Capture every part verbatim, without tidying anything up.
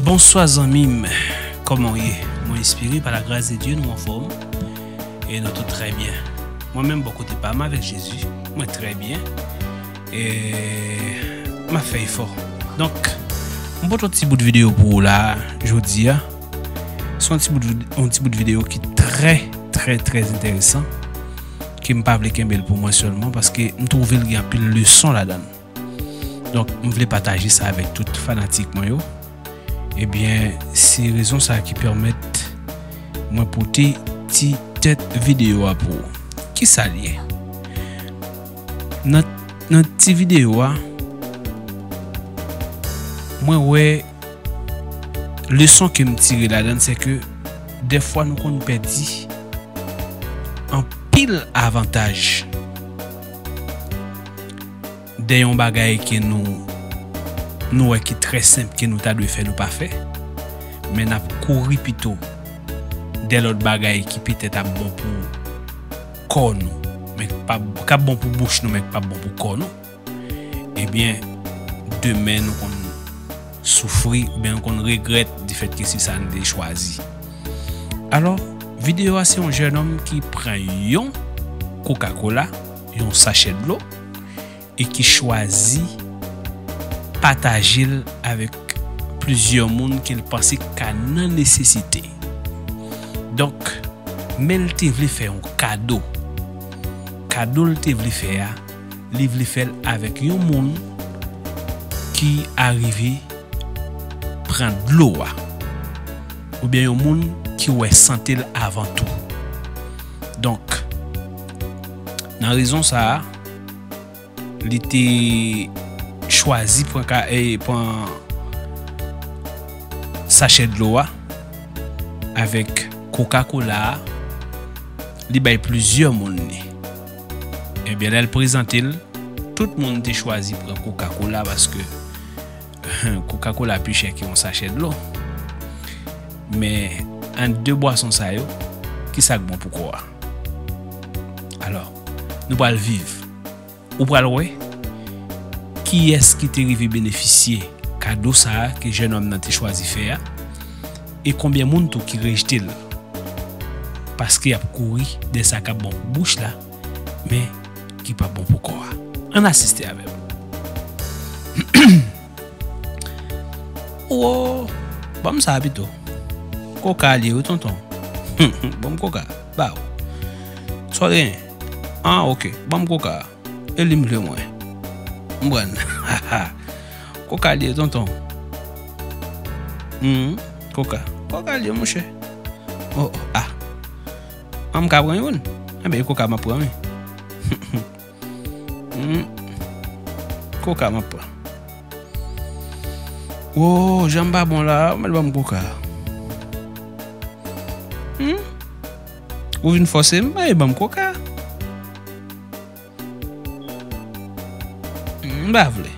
Bonswa zanmi m, kòman w ye? Mwen espere pa la gras de Dye nou anfòm e nou tout trè byen. Mwen menm bò kote pa m avèk Jezi, mwen trè byen e m ap fè efò. Donk, mwen pote yon ti bout videyo pou ou la jodi a. Se yon ti bout, yon ti bout videyo ki trè, trè, trè enteresan, ke m pa vle kenbe l pou mwen sèlman, paske m twouve l gen anpil leson ladan l. Donk, m vle pataje sa avèk tout fanatik mwen yo. Ebyen, se rezon sa a ki pèmèt mwen pote ti tèt videyo a pou ou. Kisa l ye? Nan, nan ti videyo a, mwen wè leson ke m tire ladan l, se ke dèfwa nou konn pèdi anpil avantaj dèyè yon bagay ke nou, nou wè ki trè senp ke nou ta dwe fè, nou pa fè, men n ap kouri pito dèyè lòt bagay ki petèt ap bon pou kò nou, men k pa, k ap bon pou bouch nou, men k p ap bon pou kò nou, ebyen, demen nou konn soufri, oubyen nou konn regrèt difèt ke se sa n te chwazi. Alò, videyo a se yon jènòm ki pran yon Coca-Cola, yon sachè dlo, e ki chwazi pataje l avèk plizyè moun ke l panse ka nan nesesite. Donk, men l te vle fè yon kado. Kado l te vle fè a, li vle fè l avèk yon moun ki arive pran dlo a, oubyen yon moun ki wè sante l avan tou. Donk, nan rezon sa a, li te chwazi pran ka, e, pran sachè dlo a avèk Coca-Cola a, li bay plizyè moun li. Ebyen, lè l prezante l, tout moun te chwazi pran Coca-Cola paske Coca-Cola pi chè ke yon sachè dlo. Men, ant de bwason sa yo, kisa k bon pou kò a? Alò, nou pral viv. Ou pral wè kiyès ki te rive benefisye kado sa a ke jènòm nan te chwazi fè a, e konbyen moun tou ki rejte l, paske y ap kouri dèyè sa k ap bon pou bouch la, men ki p ap bon pou kò a. Ann asiste avè m. Wo, ban m sa pito. Koka li ye wi, tonton. Ban m koka. Ba w. Sa w genyen? Ah, ok. Ban m koka. E li m vle mwen. M pran. Koka li ye, tonton. Hmm, koka. Koka li ye, monchè. Oh, oh, ah. An m ka pran youn? Enben, e koka m ap pran, wi. Hmm. Koka m ap pran. Wo, jan m pa bon la, ou mèt ban m koka. Hmm? Ou vin fòse m, bay ban m koka. Hmm, m pa vle.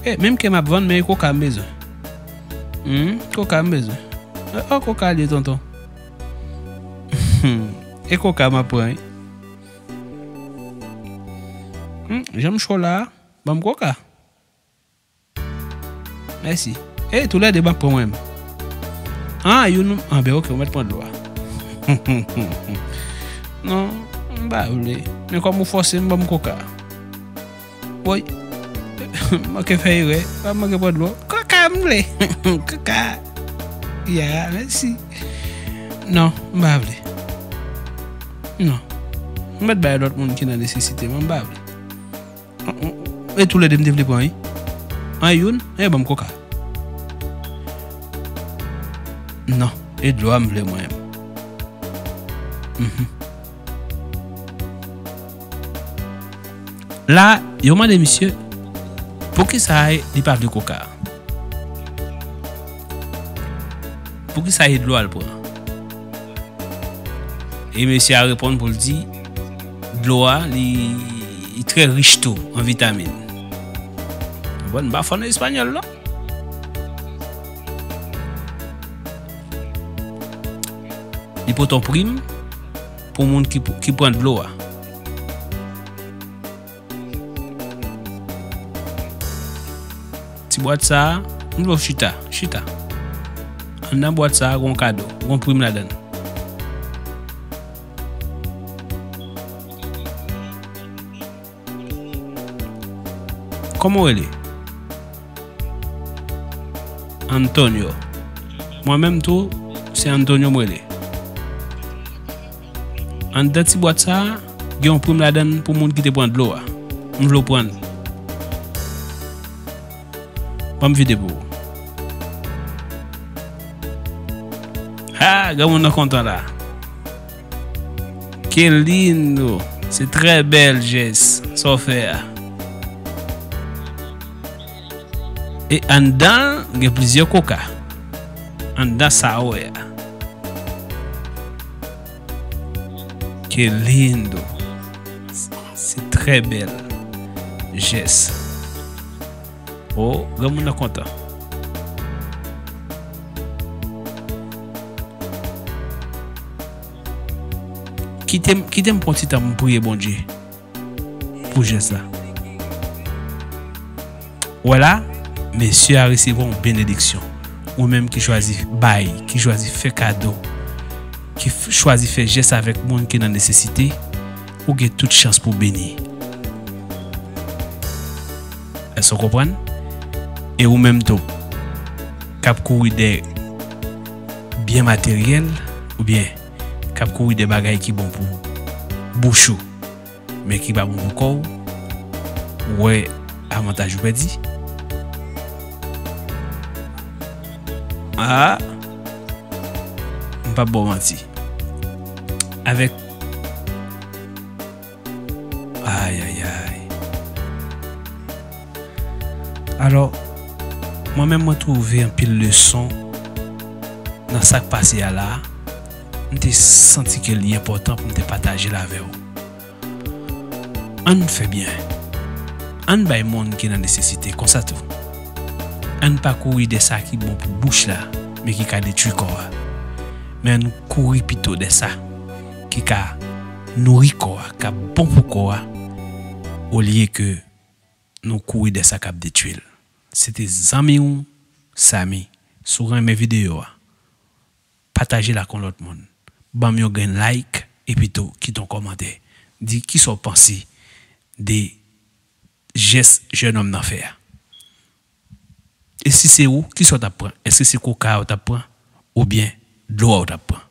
E, menm ke m ap vann, men e koka m bezwen. Hmm, koka m bezwen. O, o, koka li ye, tonton. E koka m ap pran, wi. Hmm, jan m cho la a, ban m koka. Mèsi. E, toulède m ap pran mwen menm. Ah, youn, ah, ben, ok, ou mèt pran dlo a. Non, m pa vle. Men kòm ou fòse m, ban m koka. Woy. M manke fè erè. Pa manke pran dlo. Koka m vle. Koka. Ya, mèsi. Non, m pa vle. Non. M mèt bay lòt moun ki nan nesesite, men m pa vle. E toulède m te vle pran, wi. An youn, e ban m koka. Non, e dlo a m vle mwen menm. Mhm. La, yo mande misye, poukisa li pa vle koka? Poukisa e dlo a l pran? E mesye a reponn pou l di, dlo a, li, li trè rich tou an vitamin. Bon, m pa fò nan espanyòl, non. Li pote yon prim pou moun ki, ki pran dlo a. Ti bwat sa a, M vle w chita, chita. Anndan bwat sa a, gen yon kado, gen yon prim ladan l. Kòman w rele? Antonio. Mwen menm tou, se Antonio m rele. Anndan ti bwat sa a, gen yon prim ladan l pou moun ki te pran dlo a. M vle w pran l. Ban m vide pou ou. Ha, granmoun nan kontan la. Qué lindo. Se trè bèl jès sa w fè a. E anndan l, gen plizyè koka. Anndan sa a w wè a. Qué lindo. Se trè bèl jès. Oh, granmoun nan kontan. Kite m, kite m pran ti tan pou m priye Bondye pou jès la. Wè la, mesye a resevwa yon benediksyon. Ou menm ki chwazi bay, ki chwazi fè kado, ki f- chwazi fè jès avèk moun ki nan nesesite, ou gen tout chans pou beni. Èske w konprann? E ou menm tou, k ap kouri dèyè byen materyèl, oubyen k ap kouri dèyè bagay ki bon pou bouch ou, men ki pa bon pou kò w, ou wè avantaj ou pèdi? Ah, m p ap ba w manti. Avèk, ay, ay, ay. Alò, mwen menm, mwen twouve anpil leson nan sa k pase a la. M te santi ke li enpòtan pou m te pataje l avè w. Ann fè byen. Ann bay moun ki nan nesesite konsa tou. Ann pa kouri dèyè sa ki bon pou bouch la, men ki ka detwi kò a. Men ann kouri pito dèyè sa ki ka nouri kò a, k ap bon pou kò a, olye ke nou kouri dèyè sa k ap detwi l. Se te zanmi w, Samy. Si w renmen videyo a, pataje l ak yon lòt moun. Ban m yon grenn like, epi tou kite yon kòmantè. Di kisa w panse de jès jènòm nan fè a. E si se ou, kisa w t ap pran? Èske se koka a w t ap pran? Oubyen dlo a w t ap pran?